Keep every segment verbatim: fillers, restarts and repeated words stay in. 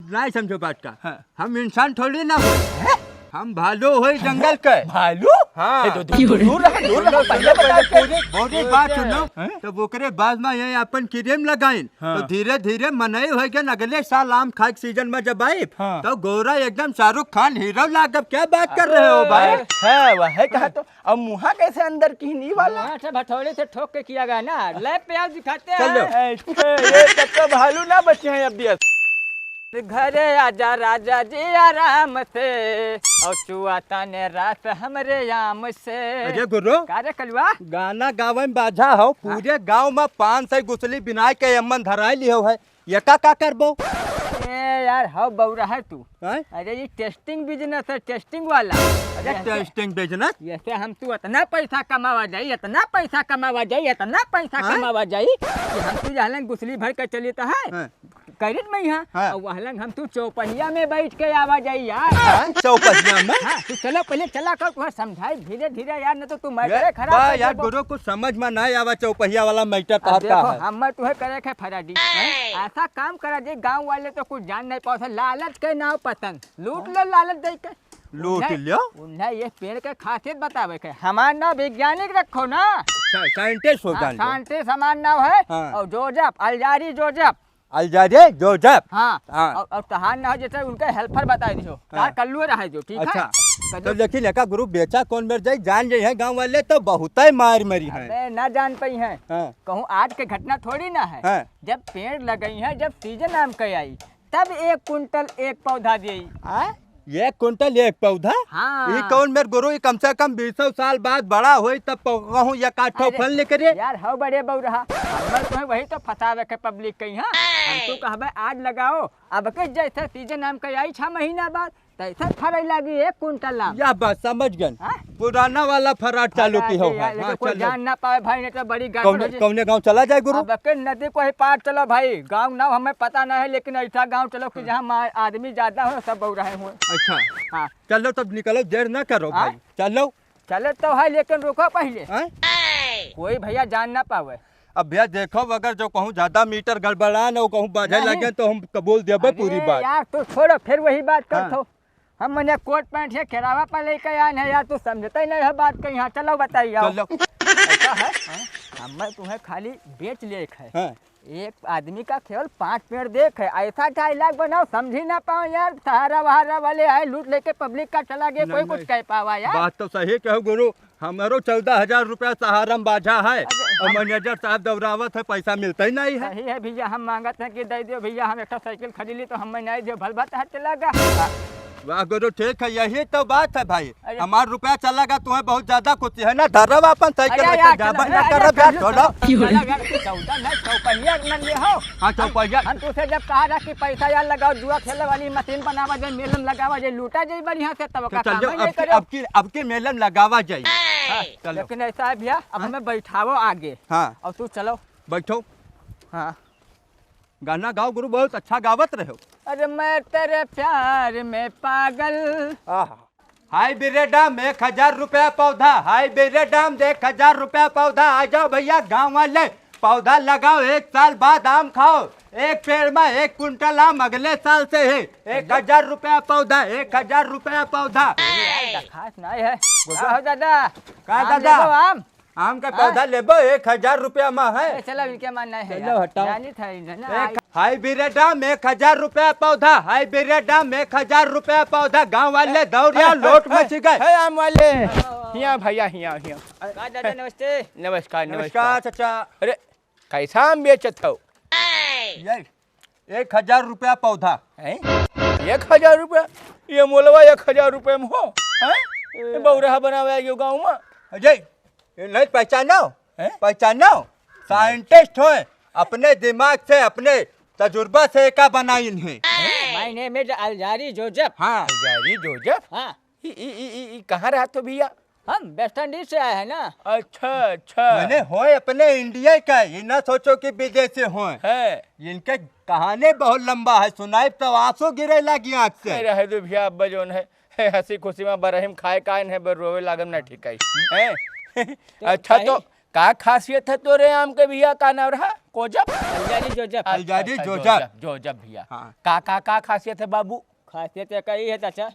नहीं समझो बात का। हाँ। हम इंसान थोड़ी ना हो। हैं? हम भालू होई जंगल के। भालू? हाँ। ए, दो, दो, दो, दूर रहा, दूर रहा, सुनो, पहले पहले बता के। पूरी, पूरी बात सुनो। हैं? तब ओकरे बाद में ये अपन क्रीम लगाइन। हाँ। तो धीरे धीरे मनई हो गए, अगले साल आम खाए के सीजन में जब आई, हाँ। तो गोरा एकदम शाहरुख खान हीरो लागब। क्या बात कर रहे हो भाई? है, वह है कहा तो। अब मुहा कैसे अंदर की नहीं वाला? मुहा से भथौड़े से ठोक के किया गया ना। लैब पे आओ, दिखाते चलो। हैं। ऐसे, ये तब तो भालू ना बचे हैं अब भी। घरे आजा राजा जी आराम से, और चुआ ताने रास हमरे आम से। अरे गुरु, का रे कलुआ? गाना गावे में बाझा हो, हाँ? पूरे गांव में पाँच सौ गुसली बिनाय के एमन धराई लियो है, ये का, का करबो? ए यार, हौ बौरा है तू। हैं? अरे ये टेस्टिंग बिजनेस है, टेस्टिंग वाला। अरे ये टेस्टिंग बिजनेस? ऐसे हम तू इतना पैसा कमावा जाई, इतना पैसा कमावा जाई, इतना पैसा हाँ? कमावा जाई कि हम तू जहलन गुसली भर के चली तो है। हाँ। करित में यहाँ, हाँ। और वहलन हम तू चौपहिया में बैठ के आवा जाई यार। हाँ, चौपहिया में? हाँ, तू चलो पहले चला कर तुम्हें समझाई धीरे धीरे यार, न तो तू ये, मैटर खराब वाह कर यार, देबो। गुरु कुछ समझ में ना आवा चौपहिया वाला मैटर अब तोहर का देखो, है? हम तुम्हें करे के फराडी। हैं? ऐसा काम करा जे गांव वाले तो कुछ जान नहीं पाओ, लालच के नाव पतंग लूट लो, लालच दे के। लूट उन्हें, लियो। उन्हें ये पेड़ के खासियत बतावे के, हमार नाव वैज्ञानिक रखो ना। सा-, साइंटिस्ट हो हाँ, जान लो। साइंटिस्ट हमार नाव है। हाँ। और Joseph, Alzarri Joseph. Alzarri Joseph. हाँ। हाँ। और, और तहार नाव जैसे उनके हेल्पर बता दियो। हाँ। तार कल्लू रहे जो, ठीक है? अच्छा। कल्लू तो लेकिन एका गुरु बेचा कौन मर जाई, जान जाई है गांव वाले तो बहुत ही मार मरी है। अबे ना जान पाई है। हाँ। कहूँ आज के घटना थोड़ी ना है। हाँ। जब पेड़ लगई है, जब सीजन आम के आई, तब एक कुंटल एक पौधा देई। आ? एक कुंटल एक पौधा? हाँ। ई कौन मेर गुरु, ई कम से कम बीसों साल बाद बड़ा होई तब पौ-, कहूँ एक आठो अरे, फल निकले। यार, हौ बड़े बौरहा, हमर तुम्हें वही तो फंसावे के पब्लिक कहीं, हाँ? हम तो कहबे आज लगाओ, अब के जैसे सीजन आम के आई छह महीना बाद, तैसे फरे लागी एक कुंटल आम। या बस, समझ गन। हाँ? पुराना वाला फराड चालू अरे की हो यार, है। लेकिन हाँ, कोई चलो। जान ना पावे भाई, नहीं तो बड़ी गड़बड़ हो कौने, जाए। कौने गाँव चला जाए गुरु? अब के नदी को ही पार चलो भाई, गाँव नाव हमें पता ना है, लेकिन ऐसा गाँव चलो कि जहाँ मा-, आदमी ज्यादा हो, सब बौराहे हुए। अच्छा। हाँ। चलो तब निकलो, देर ना करो हाँ? भाई, चलो। चले तो है, लेकिन रुको पहले। हाँ? कोई भैया जान ना पावे। अब भैया देखो, अगर जो कहूँ ज्यादा मीटर गड़बड़ा न, वो कहूँ बाझे नहीं। लगे तो हम कबूल देबे अरे पूरी बात। यार, तू छोड़ो, फिर वही बात कर हाँ। थो। हम मने कोट पैंट से केरावा पर लेके आए हैं यार, तू समझता ही नहीं है बात कहीं। हाँ, चलो बताइए, आओ। चलो। ऐसा है, हाँ? हम मैं तुम्हें खाली बेच ले एक है। हाँ। एक आदमी का केवल पांच पेड़ देख है, ऐसा डायलॉग बनाओ, समझी ना पाओ यार। सहारा वहारा वाले आए, लूट लेके पब्लिक का चला गया, कोई नहीं, कुछ नहीं। कह पावा यार। बात तो सही कहो गुरु, हमरो चौदह हजार रुपया सहारा में बाझा है अरे, और हम मैनेजर साहब दौड़ावत है, पैसा मिलता ही नहीं है। सही है भैया, हम मांगत हैं कि दे दियो भैया, हम एक ठो साइकिल खरीद ली तो हमें नहीं दियो, भल बात है, चला गया। वाह गुरु, ठीक है, यही तो बात है भाई। अरे। हमार रुपया चला गया, तुम्हें बहुत ज्यादा खुशी है ना, धरब अपन साइकिल अरे लेके यार, जाबे चलो, ना अरे, करब यार, चलो, छोड़ो। चलो, चलो यार, चौदह ना, चौपहिया न ले हो। हाँ, हम, चौपहिया। हम तुझसे जब कहा था कि पैसा यार लगाओ, जुआ खेले वाली मशीन बनावा जाए, मेलन लगावा जाए, लूटा जाए बढ़िया से, तब तो का चल काम जाओ, ही नहीं अब की, करो। अब की, अब की मेलन लगावा जाए। हाँ, चलो। लेकिन ऐसा है भैया, अब हाँ? हमें बैठाओ आगे। हाँ। और तू चलो। बैठो। हाँ। गाना गाओ गुरु, बहुत अच्छा गावत रहे हो। अरे मैं तेरे प्यार में पागल। आहा। हाइब्रिड आम एक हजार रुपया पौधा, हाइब्रिड आम एक हजार रुपया पौधा। आ जाओ भैया गाँव वाले, पौधा लगाओ, एक साल बाद आम खाओ। एक पेड़ में एक कुंटल आम अगले साल से है। एक हजार रुपया पौधा, एक हजार रुपया पौधा। खास नहीं है। का हो दादा? का आम दादा? लेबो आम? आम का हाँ? पौधा लेबो, एक हजार रुपया में है। ए, चलो, इनके मन नहीं है चलो, यार। हटाओ। जानी था इन्हें ना, एक आई- हाइब्रिड आम एक हजार रुपया पौधा, हाइब्रिड आम एक हजार रुपया पौधा। गाँव वाले दौड़िया, लोट मच गए। है आम वाले। हिया भैया, हिया, हिया। का दादा, नमस्ते। नमस्कार, नमस्कार, नमस्कार। चाचा। अरे, कैसा आम बेचत हो? यही। एक हजार रुपया पौधा। हैं? एक हजार रुपया? ये मोलवा एक हजार रुपया में हो? हैं? ये बौरहा बनावे आयो गाँव में? अजय, ये नहीं पहचानो? हैं? पहचानो? साइंटिस्ट होए, अपने दिमाग से, अपने तजुर्बा से एका बनाइन है। My name is Alzarri Joseph. हाँ। Alzarri Joseph? हाँ। ई, ई, ई, ई, ई कहाँ रहत हो भैया? हम वेस्ट इंडीज से आए हैं ना। अच्छा, अच्छा। मैंने होए अपने इंडिया का, ये ना सोचो कि विदेशी होए। है। इनके कहानी बहुत लंबा है, सुनाई तो आंसू गिरे लगी आँख से। अरे रहे दो भैया, अब्बा जौन है, है हँसी खुशी में बरहिम खाए कान है, बर रोवे लागम ना ठीक है। हैं? तो अच्छा, तो कहीं का खासियत है तोरे आम के भैया, का नाम रहा? जोजब? अलजारी जोजब। अलजारी अच्छा, जोजब। जोजब, जोजब भैया। हाँ। का, का, का खासियत है बाबू? खासियत एकर ई है चाचा,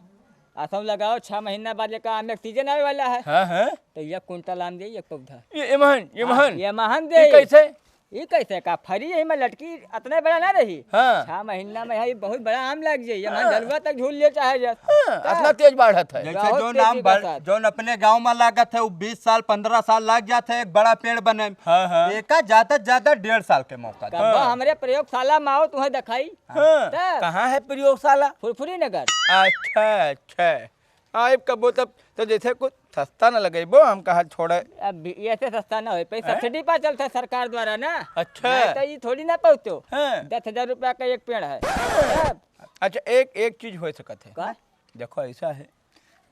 असम लगाओ, छह महीना बाद एकर आम के सीजन आवे वाला है। हाँ, हाँ। तो एक कुंटल आम दे, एक पौधा। ये, ये महन, ये हाँ, महन। ये महन ये दे। कैसे? ई कैसे का फरी यही में लटकी अतने बड़ा ना रही। हाँ। छह महीना में है, बहुत बड़ा आम लग जाई, ये हाँ। झलुआ तक झूल ले चाहे जा। हाँ, का? अतना तेज बढ़त है। जैसे बहुत जौन तेजी आम के बड़-, साथ। जौन अपने गाँव में लागत है, वो बीस साल, पन्द्रह साल लाग जात है एक बड़ा पेड़ बने में। हाँ, हाँ। एका ज्यादा से ज्यादा डेढ़ साल के मौका दे। कब्बा हाँ। हमरे प्रयोगशाला में आओ, तुम्हें दिखाई। हाँ। तब? कहाँ है प्रयोगशाला? फुरफुरी नगर। अच्छा, अच्छा। आइब कबो तब, तो जैसे कुछ सस्ता न लगइबो, हम कहा छोड़े। अब भी ऐसे सस्ता ना होई, पे हैं? सब्सिडी पा चलता है सरकार द्वारा ना। अच्छा। नहीं तो ये थोड़ी ना पहुँचतो। हैं? दस हजार रुपया का एक पेड़ है। तब? अच्छा, एक, एक चीज हो सकत है। का? देखो, ऐसा है,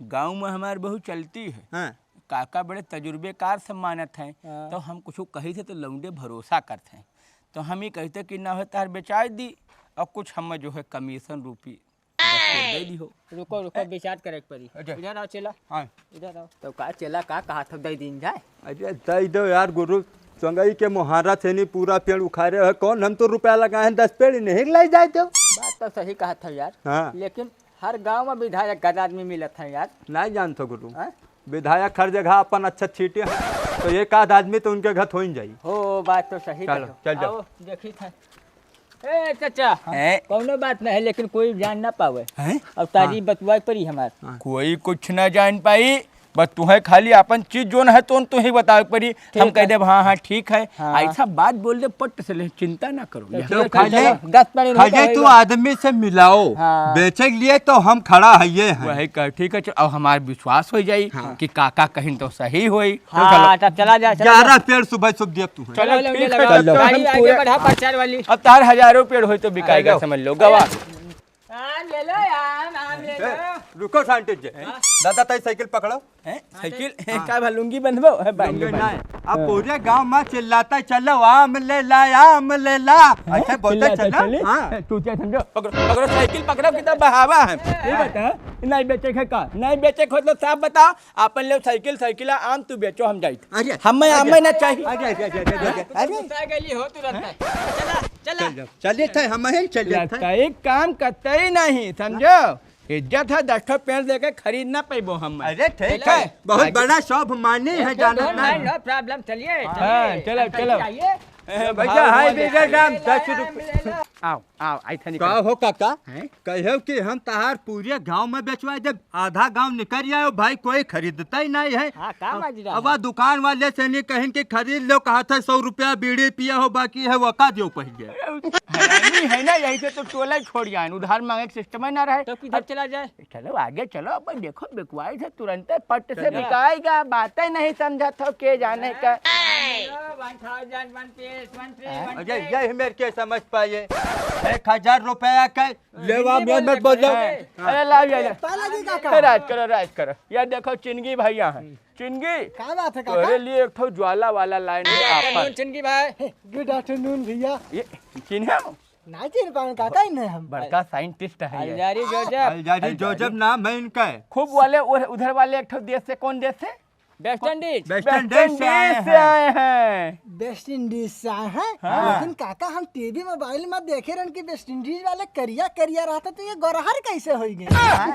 गाँव में हमार बहुत चलती है। हाँ। काका बड़े तजुर्बेकार सब मानत हैं, हाँ। तो हम कुछ कही थे तो लौंडे भरोसा करते हैं, तो हम ये कहते कि ना हो तार बेचाई दी, और कुछ हम जो है कमीशन रूपी दस पेड़ दे दी हो। रुको, रुको, हैं? विचार करे के पड़ी। अच्छा। इधर आओ चेला। हाँ। इधर आओ। तो का चेला का कहा था, दे दीन जाए? अरे दे दो यार गुरु, संगई के मोहारा से नहीं पूरा पेड़ उखाड़े है, कौन हम तो रुपया लगाए हैं, दस पेड़ नहीं ले जाए दो। बात तो सही कहा था यार। हाँ। लेकिन हर गांव में विधायक गद आदमी मिलत है यार। नहीं जानत हो गुरु। हाँ? विधायक हर जगह अपन अच्छा छीटे हैं, तो एक आध आदमी तो उनके घर हो ही जाई। हो, बात तो सही चलो, कहो। चल जाओ। आओ, देखी था। ए चाचा, हैं? कौनो बात नहीं है, लेकिन कोई जान ना पावे। हैं? अब तारी हाँ। बतुआ पड़ी हमार। हाँ। कोई कुछ ना जान पाई, बस तुहे खाली अपन चीज जोन है तो तुही बतावे पड़ी। ठीक हम कह है। देब, हाँ, हाँ, ठीक है। हाँ। ऐसा बात बोल दे, पट से ले, चिंता ना करो। तो यह ठीक है, खाली, चलो, दस मिनट खाली होता तू होगा। आदमी से मिलाओ, हाँ। बेचे के लिए तो हम खड़ा है, ये है। वही कह, ठीक है, चलो, अब हमार विश्वास हो जाई हाँ। कि काका कहीं तो सही होई। हाँ, चलो। तब चला जा, चला जा। ग्यारह पेड़ सुबह सुबह दिया तू है। चलो, चलो, ठीक है, लगाओ। चलो। गाड़ी आगे बढ़ा, प्रचार वाली। अब तार हजारों पेड़ होई तो बिकाएगा, चलो। समझ लो, गवा। आम ले लो, आम, आम ले लो। ए, रुको साइंटिस्ट जी। हाँ? दादा, ताई साइकिल पकड़ो। हैं? साइकिल? हाँ। का भा लुंगी बंधबो? है, बांध लुंगी लो, बांध नहीं। लो। अब हाँ। पूरे गांव में चिल्लाता चलो, "आम ले ला, आम ले ला।" हैं? ऐसे बोलते चिल्लाता चलो। चले? हाँ। हैं, तू क्या समझो? पकड़ो, पकड़ो, साइकिल पकड़ो, कितना बहावा है। ये बता, नहीं बेचे के का? नहीं बेचे के हो तो साफ बताओ। आपन ले साइकिल, साइकिल आम तू बेचो, हम जाइत। अरे, हम अरे, आम ना चाहिए। अरे, अरे, अरे, अरे, अरे, अरे। गुस्सा गली हो तुरंत। चला, चला। चल जाओ। चलिए, थे, हम ही चलिए, थे। लगता एक काम करते ही नहीं, समझो? इज्जत है, दस ठो पेड़ देके खरीद ना पैबो हम। अरे, ठीक ठीक है। है। बहुत आगे। बड़ा स्वाभिमानी है, एकदम जानत ना। No problem, चलिए, हाँ, चलिए। चलो, अंकल जी, चलो। आइए। ए, भैया, भाव हाय, हुआ बिगड़ देखिए। दाम, दस रुपये। ले लो। आओ, आओ, आई था का निकल। हो काका? हैं? कहो कि हम तहार पूरे गांव में बेचवा देब, आधा गांव निकल आयो भाई, कोई खरीदता ही नहीं है। हाँ, का अब, माजी अब रहा? दुकान वाले से नहीं कहिन कि खरीद लो, कहा था सौ रुपया बीड़ी पिया हो, बाकी है वो का दियो पहिले। हरामी है ना, यही से तो टोला ही छोड़ जाए, उधार मांगे के सिस्टम ही ना रहे। तो किधर अब चला जाए? चलो आगे चलो, अब देखो बिकवाई से तुरंत पट से चलो। बिकाएगा, बातें नहीं समझत हो के जाने का। One thousand, one piece, one free, हाँ? one अरे free। यही मेरे के समझ पाए, एक हजार रुपया के लेवा हिंदी में बोल मत बोलो। लेते हैं। अरे लाओ ये ले। पाला जी काका। ए, राज करो, राज करो। यार देखो चिनगी भैया हैं। चिनगी, का बात है काका? तोरे लिए एक ठो ज्वाला वाला लाइन है Good afternoon, आपन। चिनगी भाई। Good afternoon भैया। ये चिन्हे हो? ना चिन पाए काका, इन्हें हम। बड़का साइंटिस्ट है ये। अलजारी जोजब। Alzarri Alzarri. जोजब नाम है इनका। खूब वाले उधर, उधर वाले एक ठो देश से, कौन देश से? West Indies. वेस्ट इंडीज से आए हैं। वेस्ट इंडीज से आए हैं? हाँ। लेकिन काका, हम टीवी मोबाइल में देखे रहन कि वेस्ट इंडीज वाले करिया करिया रहता, तो ये गोरहर कैसे होई गए? हाँ।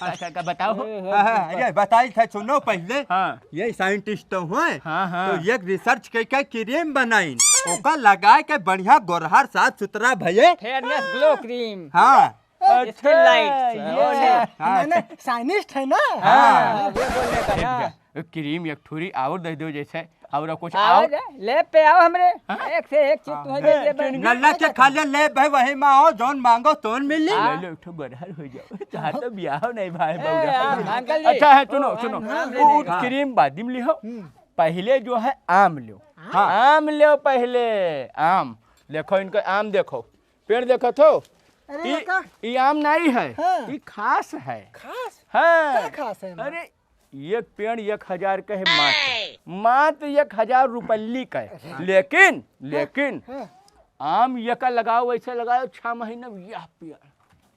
अच्छा, का बताओ। हाँ, हाँ, ये बताई था, सुनो पहले। हाँ। ये साइंटिस्ट तो हुए, हाँ, हाँ। तो ये रिसर्च के, के क्रीम बनाइन, ओका लगा के बढ़िया गोरहर साफ सुथरा भये। Fairness glow cream। हाँ। अच्छा, skin light। ये हाँ। नहीं, नहीं, साइंटिस्ट है ना? हाँ। हाँ, ये बोलने का ना। एक क्रीम एक ठुरी और दे दो जैसे, और कुछ आओ और? जा, लैब पे आओ हमरे। हाँ? एक से एक चीज हाँ। तुम्हें दे दे बस। नल्ला के खाली लैब है, वही में आओ, जौन मांगो तौन मिली। हाँ। ले लो, एक ठो गोरहर हो जाओ। चाहे तो ब्याह नहीं भाई ए, बउरा। हाँ, अंकल जी। अच्छा है, सुनो, ओ, सुनो। आम, आम ले वो लो। क्रीम बाद में लिहो। हम्म। पहले जो है आम लो। हाँ। आम लो पहले, आम। देखो इनका आम देखो। पेड़ देखत हो? अरे ई, लड़का। ई आम नहीं है, हाँ। ई खास है। खास? हाँ। का खास है एमा? अरे, एक पेड़ एक हजार का है मात्र। मात्र एक हजार रुपल्ली का है। अरे। लेकिन, हाँ, लेकिन हाँ। आम ये का लगाओ, वैसे लगाओ, छह महीने में यह पेड़।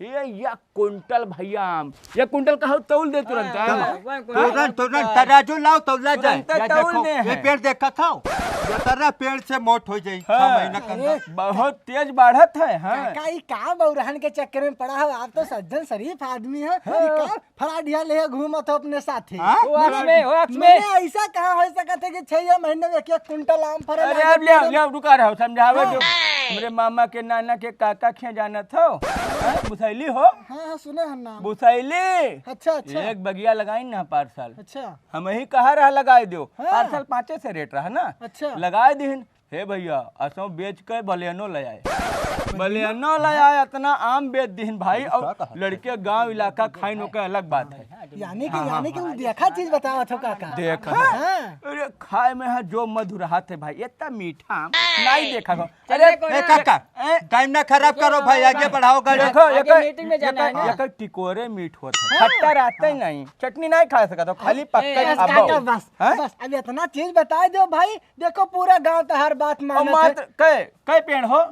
ये एक कुंटल भैया आम, एक कुंटल का हो, तौल दे तुरंत, हाँ, हाँ? हाँ, वन कुंटल, तुरंत, वन तुरंत कुंटल। तराजू लाओ, तौला जाए। तुरंत या तौल देखो, दे ये हैं। पेड़ देखत हो? ये तरह पेड़ से मोट हो जाई, छह हाँ। महीना के अंदर। अरे, बहुत तेज बढ़त है, हाँ। काका, ई का बौरहन के चक्कर में पड़ा हो? आप तो सज्जन शरीफ आदमी हो। हाँ। ई का फराडिया ले घूमत हो अपने साथे? हाँ? वो अक्स में, वो अक्स में। मने ऐसा कहाँ हो सकत है कि छह महीने में एक एक कुंटल आम फरे अरे, लागे अब ले, पेड़? ले, अब रुका रहो, समझावे हाँ। दो। हमरे मामा के नाना के काका खिया जानत हो? हाँ, बुसैली हो? हाँ, हाँ, सुने हैं नाम। बुसैली। अच्छा, अच्छा। एक बगिया लगाइन ना पार्सल। अच्छा। हमही कहा रहा लगाए दियो। हाँ। पार्सल पाँचे से रेट रहा ना। अच्छा। लगाए दिहिन। हे भैया, असो बेच के बलेनो ले आए। बलेनो ले आए, इतना आम बेच दिहिन भाई, अरे, और का कहा? लड़के गांव इलाका खाइन ओके अलग बात है। यानी कि, हाँ, यानी कि हाँ। उ देखा चीज बतावत हो काका। देखा? हाँ। अरे खाए में है जो मधुर हाथ है भाई, इतना मीठा आम नहीं देखा हो। चलिए, अरे, कोई ए, ना। काका, ए? टाइम ना खराब करो भाई, आगे बढ़ाओ गाड़ी। देखो, आगे एक, मीटिंग में जाना है ना। एक टिकोरे मीठ होत है। हाँ। खट्टा रहते ही नहीं, चटनी नहीं खा सकत हो, खाली ए, पक्का बस, खाबो। काका, बस, हैं? बस, अब इतना चीज बता दो भाई, देखो पूरा गांव तो हर बात और मानत है। मात्र कै, कै पेड़ हो?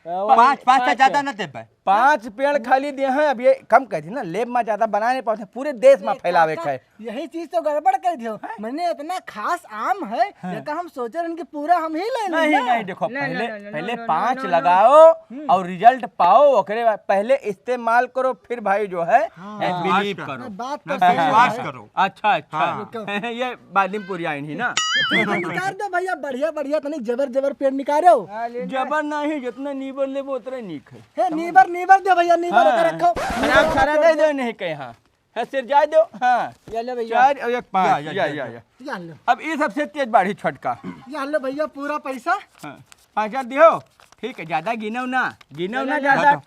पाँच, पाँच से पाँच ज्यादा पेड़। ना देबे। पाँच पेड़ खाली दे हैं, अब ये कम कर दी ना, लेब में ज्यादा बना नहीं पाते, पूरे देश में अरे फैलावे काका, के है। यही चीज तो गड़बड़ कर दियो। हैं? मने इतना खास आम है, हाँ। ये का हम सोचे रहन कि पूरा हम ही ले लें नहीं, ना। नहीं, देखो, ना, ना, पहले, ना, ना, पहले ना, ना, पाँच ना, ना। लगाओ हम्म। और रिजल्ट पाओ, ओकरे बाद पहले इस्तेमाल करो, फिर भाई जो है, हाँ। ए, बिलीव विश्वास करो। करो। बात तो हाँ, सही हाँ, विश्वास है। करो। अच्छा, अच्छा। हाँ। ये बादिमपुर आइन ही ना। पेड़ निकाल दो भैया, बढ़िया, बढ़िया, तनी जबर, जबर पेड़ निकालो। हाँ, ले ले। जबर नहीं, जितना नीबर लेबो, उतना नीक है। हे, नीबर, नीबर दो भैया, नीबर हाँ। का रखो। खराब सारा दे दो, नहीं कहे हाँ। हाँ, सिर जाए दो, हाँ। ये लो भैया। चार और एक पाँच, या, या, या, या, या, या। या। या लो। अब ये सबसे तेज बाढ़ी छटका। या लो भैया, पूरा पैसा। हाँ, पाँच हजार दियो। ठीक है, ज्यादा गिनो ना, गिनो ना चलो, ज्यादा। चलो।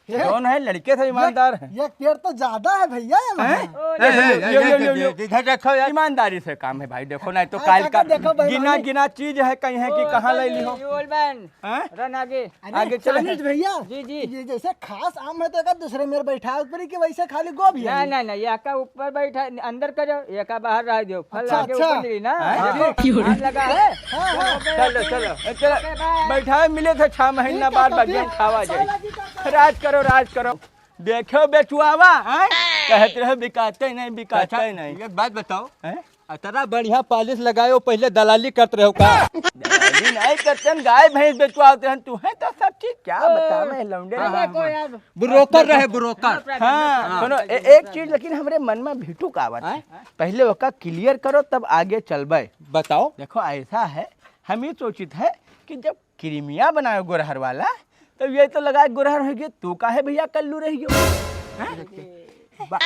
जौन है, लड़के से ईमानदार है। एक पेड़ तो ज्यादा है भैया, ये हैं? वहाँ। ओ, ए, ले, ए, ले, ए, ले, ए, ले, ले, ले। इधर रखो यार। ईमानदारी से काम है भाई, देखो, नहीं तो हाँ, काल काका, का देखो, भाई, गिना, भाई। गिना चीज है, कहीं है कि ओ, कहाँ ले ली हो? ये ओल बहन, हैं? रन आगे। अरे, आगे चले। चालीस भैया, जी, जी। ये जैसे खास आम है तो एक दूसरे में बैठा ऊपर ही कि वैसे खाली गोभी है? नहीं, नहीं, नहीं, ये का ऊपर बैठा, अंदर करो, ये का बाहर रह दो। फल अच्छा, आगे अच्छा। ऊपर मिली ना। हाँ। देखो, आम लगा है। हाँ, हाँ। चलो, चलो, ए, चलो। Okay, bye. बैठाए मिले थे छह महीना ठीक है, बाद, तो बढ़िया ठीक। खावा जाए। चलो जी, तो राज करो, राज करो। देखो बेचुआवा, हैं? कहत रहे बिकाते नहीं, बिकाते अच्छा, नहीं। एक बात बताओ, हैं? इतना बढ़िया पालिश लगायो, पहले दलाली करत रहो का? दलाली नहीं करते हैं, गाय भैंस बेचवाते हैं। तू है तो सब चीज क्या ओ, बतावे, लौंडे अरे ना। कोई यार। ब्रोकर रहे, ब्रोकर। हाँ, हाँ। सुनो, ए-, एक चीज लेकिन हमरे मन में भिटुक आवत है। हैं? पहले ओका क्लियर करो, तब आगे चलबे। बताओ। देखो, ऐसा है, हम ये सोचित है कि जब क्रीमिया बनायो गोरहर वाला, तब ये तो लगा गोरहर हो गया, तू काहे भैया कल्लू रह गयो? हैं? बा-,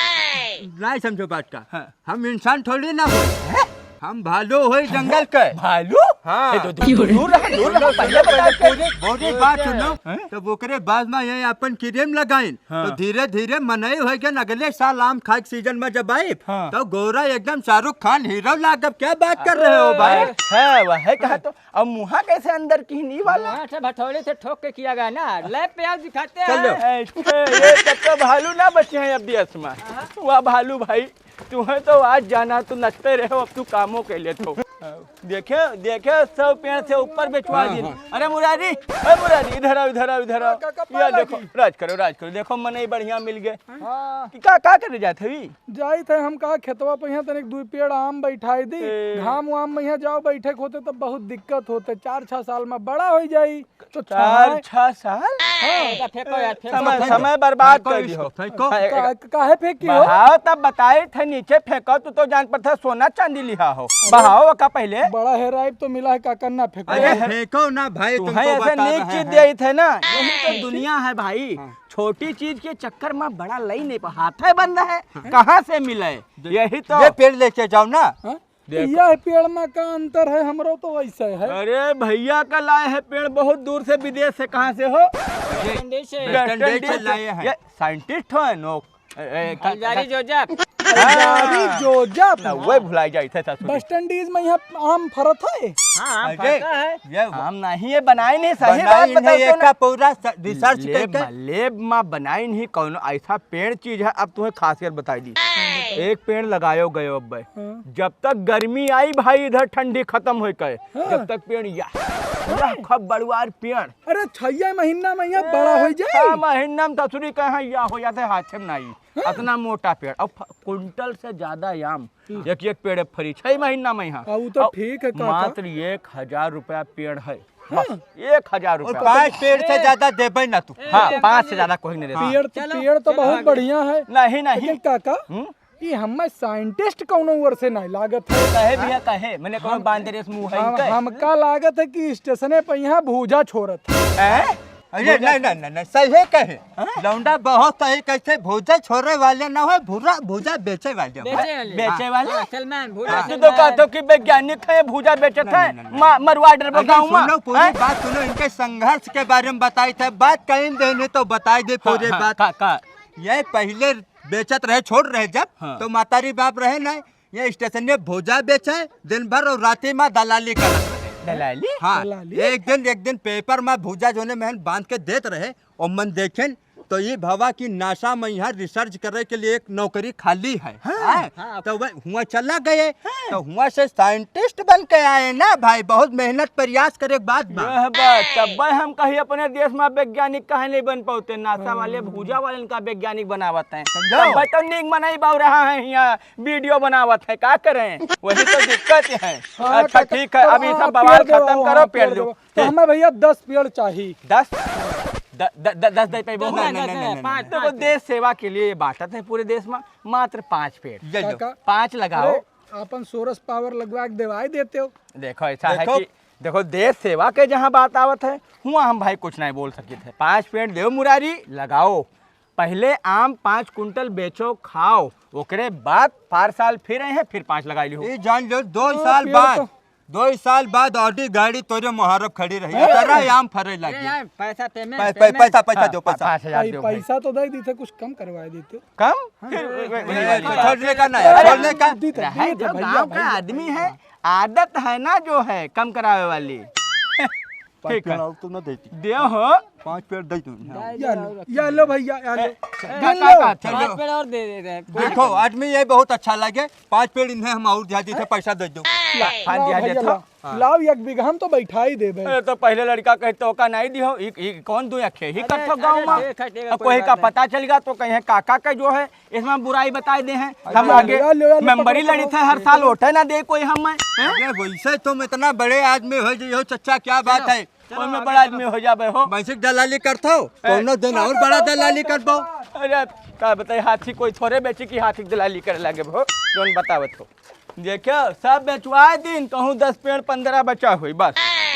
नहीं समझो बात का। हाँ। हम इंसान थोड़ी ना होई। हैं? हम भालू होई जंगल के। भालू? हाँ। ए, तो दूर, दूर रहा, दूर रहा, पहले बता के। पूरी, पूरी बात सुनो, हैं? तब ओकरे बाद में ये अपन क्रीम लगाइन, हाँ। तो धीरे धीरे मनई हो गए, अगले साल आम खाए के सीजन में जब आई, हाँ। तो गोरा एकदम शाहरुख खान हीरो लागब। क्या बात कर रहे हो भाई? है, वह है कहा तो। अब मुहा कैसे अंदर की नहीं वाला? मुहा से भथौड़े से ठोक के किया गया ना, लैब पे आओ दिखाते चलो। हैं। ऐसे, ये तब तो भालू ना बचे हैं अब देश में। हाँ। वाह भालू भाई, तू है तो आज जाना, तू नचते रहे हो, अब तू कामों के लिए तो। देखे, देखे, सौ पेड़ से ऊपर बेचवा हाँ, दी। हाँ। अरे मुरारी, अरे मुरारी, इधर आओ, इधर आओ, इधर आओ। का, का, का ये पाला देखो, जी? राज करो, राज करो, देखो मनई बढ़िया मिल गए। हाँ। कि का, का करे जात हवी? जाइत है हम कहा खेतवा पे यहाँ तनिक दुई पेड़ आम बैठाई दी। ए। घाम वाम में यहाँ जाओ बैठे के होते तब बहुत दिक्कत होते। चार छह साल में बड़ा हो जाई तो चार छाए। छह साल? हाँ। ए, फेंको यार, फेंको। समय, फेंको। समय बर्बाद फेंको कर दी हो। इसको, फेंको। हाँ, एक का-, काहे फेंकी हो? बहाओ तब बताई थे नीचे फेंको, तू तो जान पड़ता सोना चांदी लिहा हो। अरे। बहाओ का पहले। बड़ा हेराइब तो मिला है काका ना फेंको। अरे अरे। फेंको ना भाई, तू तुमको है ऐसे बता नीक रहे चीज हैं। दे थे ना, यही तो दुनिया है भाई। हाँ। छोटी चीज के चक्कर में बड़ा लई नहीं पा, हाथ है बंद है, हाँ। कहाँ से मिले? यही तो। ये पेड़ लेके जाओ ना। हाँ? देखो। यह पेड़ में का अंतर है, हमरो तो वैसे है। अरे भैया का लाए है पेड़ बहुत दूर से, विदेश से, कहाँ से हो? वेस्ट इंडीज से। वेस्ट इंडीज से लाए हैं। ये साइंटिस्ट हो नो? ए, ए, का-, हलजारी का-, जोजफ। हाँ। हलजारी जोजफ। ना, वही भुलाई जाई थे ससुर। वेस्ट इंडीज में यहाँ आम फरत है। हाँ, अरे, पक्का है। ये हम नहीं, ये बनाइन ही, सही बात बनाइन बताओ है, तो ना। एका पूरा स-, research लेब करके। मा, लेब मा बनाइन ही, कौनो ऐसा पेड़ चीज है, अब तुम्हें खासियत बताई दी। एक पेड़ लगायो गयो अब भाई। हाँ। जब तक गर्मी आई भाई, इधर ठंडी खत्म होई कहे, हाँ। जब तक पेड़ या, या खूब बड़ुआर पेड़। अरे, छह महीना में यहाँ बड़ा हो जाए। छह महीना में ससुरी कहे या हो जाते, हाथे में नहीं। हाँ। इतना मोटा पेड़, अब फ-, कुंटल से ज्यादा आम हम्म। एक एक पेड़ फरी, छह महीना में यहाँ। हाँ, वो तो अब ठीक है, काका। मात्र एक हजार रुपया पेड़ है, हाँ। बस एक हजार और रुपया। पाँच पेड़ से ज्यादा देबे ना तू। हाँ, ए, पाँच से ज्यादा कोई नहीं देता। पेड़ तो, चलो, पेड़ तो चलो बहुत आगे। बढ़िया है। नहीं, नहीं। लेकिन काका, हम्म? ये हमें scientist कौनो ओर से नहीं लागत है। कहे भैया, कहे, मैंने कौन हम, बांदर इस मुंह है हम, इनके? हमका लागत है कि स्टेशने पे यहाँ भूजा छोड़त है। हैं? अरे, भूजा नहीं, नहीं, नहीं, नहीं, सही कहे। हाँ? लौंडा बहुत सही, कैसे भूजा छोड़े वाले ना हो, भूरा, भूजा बेचे वाले हो। बेचे वाले। बेचे वाले? हाँ, सलमान, भूजा हाँ। तू सलमान। तो कहते हो कि वैज्ञानिक है, भूजा बेचत नहीं, है, नहीं, नहीं, मा-, नहीं। मरुआ डर अरे, बताऊँ मैं? सुनो, पूरी हैं? बात सुनो, इनके संघर्ष के बारे में बताई थे, बात कहीं देने तो बताई दे हाँ, पूरी हाँ, बात। का, का? ये पहले बेचत रहे, छोड़ रहे जब, हाँ। तो मातारी बाप रहे ना, ये स्टेशन में भूजा बेचे दिन भर और राती में दलाली करत रहे। दलाली? हाँ, दलाली? एक दिन, एक दिन पेपर में भूजा जोने महन बांध के देत रहे, और मन देखेन, तो ये भवा कि नासा में यहाँ research करे के लिए एक नौकरी खाली है। हाँ। हाँ, हाँ। तो वह हुआ चला गए, हाँ। तो हुआ से scientist बन के आए ना भाई, बहुत मेहनत प्रयास करे के बाद में। यह बात, तब हम कही अपने देश में वैज्ञानिक काहे नहीं बन पाते, नासा वाले हाँ। भूजा वाले इनका वैज्ञानिक बनावत हैं। समझो। तब तो नीक मनई बाव रहा है यहाँ, वीडियो बनावत है, का करें? वही तो दिक्कत है। हाँ, अच्छा, काका, ठीक है, तब अब ये सब आप बवाल पेड़ देवो, खत्म करो, हाँ, पेड़ पेड़ दो। देवो। तो हमें भैया दस पेड़ चाही। दस? द-, द-, द-, दस दे पाइबो? दस, नहीं, दस, नहीं, दस, नहीं, पाँच, नहीं। देखो, पाँच पेड़। देश सेवा के लिए ये बांटत है पूरे देश में, मात्र पाँच पेड़। ये लो। काका, पाँच लगाओ। अरे, अपन सोरस पावर लगवा के देवाई देते हो। देखो, ऐसा है देखो। कि देखो, देश सेवा के जहाँ बात आवत है, हुआ हम भाई कुछ नहीं बोल सकित है। पाँच पेड़ देव मुरारी, लगाओ। पहले आम पाँच कुंटल बेचो, खाओ, ओकरे बाद पार साल फिर आए हैं, फिर पाँच लगाई लिहो। ये जान लो, दो हाँ, साल पेड़ बाद, तो दो साल बाद Audi गाड़ी तोरे मुहारब खड़ी रही, अरे! तेरा आम फरे लग अरे गया। यार, पैसा payment, पै-, पै-, payment। पैसा, पैसा हाँ, दो, पा-, पैसा। पाँच हजार भाई, दो भाई। पैसा तो दे दी थे, कुछ कम करवा देते। कम? हाँ, फिर वे-, वे-, वे-, वे-, छोड़ने का ना है, अरे, छोड़ने का। दी थे, रहे दी थे जो भैया, गाँव का भैया। आदमी है, आदत है ना जो है कम करावे वाली। पाँच ठीक है। पेड़ और तो ना देती। दे हो। पाँच पेड़ दे तू। या लो, या लो भैया, या लो। ए, गिन का, लो। का, का, चलो। पाँच पेड़ और दे दे रहे हैं। देखो, आदमी ये बहुत अच्छा लगे, पाँच पेड़ इन्हें हम और दिया देते, पैसा दे दो। ला, हाँ, लाओ दिया भैया, देता। लाओ। हाँ। लाओ, एक बीघा हम तो बैठा ही देबे। अरे, तो पहले लड़का कहे, "तोका नहीं दिहो, ई, ई कौन दू अखे ही अरे, करत हो गाँव अरे, में?" ठीक है, ठीक है, अब कोई कोई का बात नहीं। पता चल गया तो कहे, "काका का जो है, इसमें बुराई बताए दे हैं।" अरे, हम आगे ले लो, ले लो, मेंबरी पकड़ो, लड़ी पकड़ो, थे, हर पकड़ो। साल वोटे ना दे कोई हम में, हैं? अरे, वैसे तुम इतना बड़े आदमी हो गए हो, चचा, क्या बात चलो, है? चलो, ओमे आगे बड़ा चलो। आदमी हो जाबे हो। भैंसी के दलाली करत हो, ए। कौनो दिन और बड़ा दलाली करबो। अरे, का बताई, हाथी कोई थोड़े बेची कि हाथी के दलाली करे लागे हो, जौन बतावत हो। देखो, सब बेचवा दिन, कहूँ दस पेड़ पन्द्रह बचा होई, बस।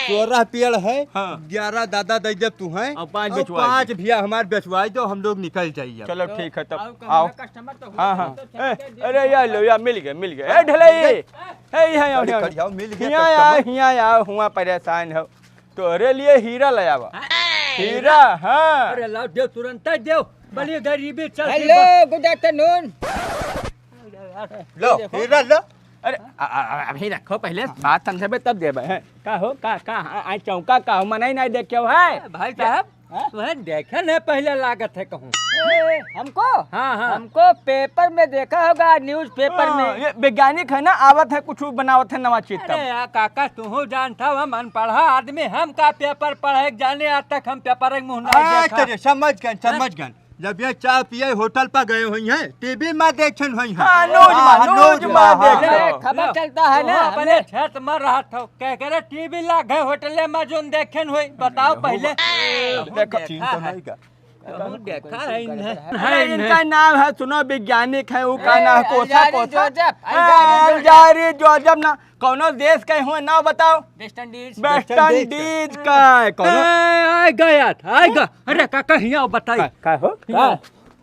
सोरह पेड़ है, हाँ। ग्यारह दादा दे देब तू हैं, और पाँच और बेचवा पाँच दे। भैया हमार बेचवा दो, हम लोग निकल जाइए। चलो, ठीक है, तब आओ, कहूँ आओ। ना customer तो हाँ, हाँ। हो, तो ए, चल के अरे, या लो, या मिल गए, मिल गए। ए, ढलई, ए, यहाँ आओ, कड़ी, यहाँ कड़ी आओ, मिल गए हियाँ customer। आओ, हियाँ आओ, हुआ परेशान हो। तोरे लिए हीरा ले आवा। हाँ। हीरा, हाँ। अरे, लाओ, देव, तुरंत देव। बड़ी गरीबी चल रही हेलो, बा। Good afternoon। लो, देखो। हीरा लो। अरे, आ, आ, आ, अभी रखो, पहले बात समझबे तब देबे, हैं? का हो, का, का, आ, आ, चौका का हो, मनई नहीं देखे हो, है? भाई साहब, हाँ? वह देखे न पहले लागत है कहूँ। ए, हमको? हाँ, हाँ। हमको paper में देखा होगा, newspaper हाँ, में। ये वैज्ञानिक है ना, आवत है, कुछ बनावत है नवा चीज तब। अरे यार, काका, तुहू जानता हो, हम अनपढ़ा आदमी, हम का paper पढ़े के जाने, आज तक हम paper के मुँह नहीं हाँ, देखा। चलिए, समझ गए, हाँ? समझ गए। जब ये चाय पिए होटल पर गए हुई हैं, टीवी में देखेन हुई हैं। हाँ, news में, हाँ, news news में में, हाँ। देख लो। अरे, खबर चलता है ना, अपने हमने क्षेत्र में रहत हो, कह करे टीवी लाग है होटल में जोन देखेन हुई, बताओ पहले। देखो। चिंता नहीं का। कहूँ देखा है इन्हें। अरे, इनका नाम है, सुनो, वैज्ञानिक है, वो का ए, नाम है, कोसा, अलजारी कोसा। जोजफ, हाँ, अलजारी जोजफ। अलजारी जोजफ ना, कौनो देश के हुए, नाम बताओ। West Indies. वेस्ट इंडीज का है, कौनो। ए, आ गया था, आ गया। अरे काका, हियाँ बताई। का, का हो? का?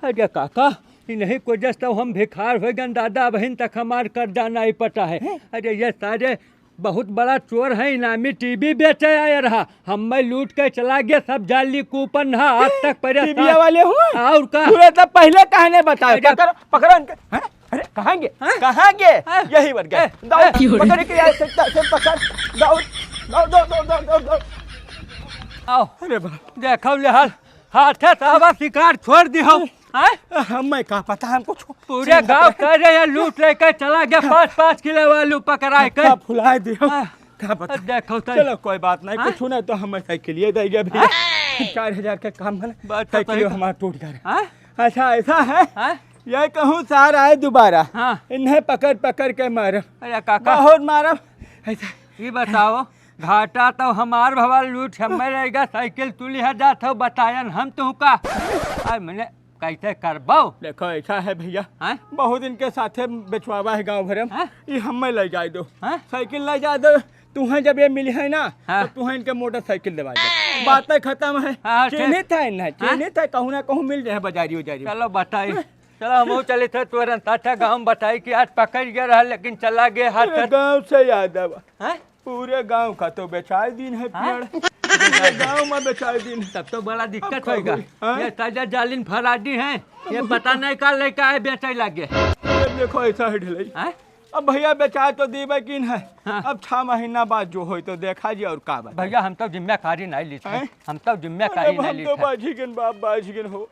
अरे काका, इन्हीं को जस तो हम भिखार हो गए, दादा बहन तक हमार कर्जा नहीं पटा है। हैं? अरे ये सारे बहुत बड़ा चोर है, इनामी टीवी बेचे आया रहा, हमें लूट के चला गया, सब जाली कूपन रहा, आज तक परेशान। टीवी वाले हुआ? और का? तूने तो पहले कहने बताया। अरे पकड़ो, पकड़ो इनके। हैं? अरे, कहाँ गए? हैं? कहाँ गए? हैं? यही बर गए। हैं? दौड़, हैं? पकड़ के यार, से, से पकड़, दौड़। दौड़, दौड़, दौड़, दौड़, दौड़, दौड़। आओ। अरे बाप। देखो ले हाल, हाथे साहबा शिकार छोड़ दी हो। हैं? हमें का पता, हम कुछ पूरे गांव कह रहे हैं, लूट लेके चला गया, पाँच पाँच किलो आलू पकड़ाए के। का फुलाए दियो। हाँ। का पता। देखो तो। चलो, कोई बात नहीं, हाँ? कुछ ना तो हमें साइकिल ये दे गया भैया। हाँ? चार हजार के काम है ना, बात तो साइकिल सही। हमारा टूट गया। हाँ? अच्छा, ऐसा है, हाँ? ये कहूँ सार आए दोबारा, हाँ। इन्हें पकड़ पकड़ के मारो। अरे काका। बहुत मारो। ऐसा। ये बताओ, घाटा तो हमार भवा, लूट हमें रहेगा, साइकिल तू लिहा जात हो, बतायन हम तुहका। अरे मैंने कैसे करबो? देखो, ऐसा है भैया, हैं? बहुत इनके साथे बेचवावा है गाँव भरे में। हैं? ये हमें ले जाए दो। हैं? साइकिल ले जाए दो। तुहें जब ये मिली है ना, हाँ। तो तुहें इनके मोटरसाइकिल दिवा दे। बातें खत्म है। हाँ, ठीक। चिन्हित है ना, हाँ? चिन्हित है, कहूँ ना कहूँ मिल जाए बाजारी उजारी में। चलो बताई। चलो, हम चले थे तुरंत। अच्छा, गाँव में बताई कि आज पकड़ गया रहा, लेकिन चला गया हाथ अरे, से। गाँव से याद आवा। हैं? पूरे गांव का तो बेचाए दिन है हाँ? पेड़। पूरे गांव में बेचाए दिन है। तब तो बड़ा दिक्कत अब का होएगा। होई? हाँ? ये ताजा जालिन फराडी हैं, ये पता नहीं का लेके आए बेचे लगे। अब देखो ऐसा है ढिलाई। हैं? अब भैया बेचाए तो दीबे किन है। हाँ। अब छह महीना बाद जो होई तो देखा जी और का बात। भैया हम तो जिम्मेदारी नहीं ली थी। हैं? हम तो जिम्मेदारी अरे नहीं हम ली तो थी। बाझी गिन बाप, बाझी गिन हो।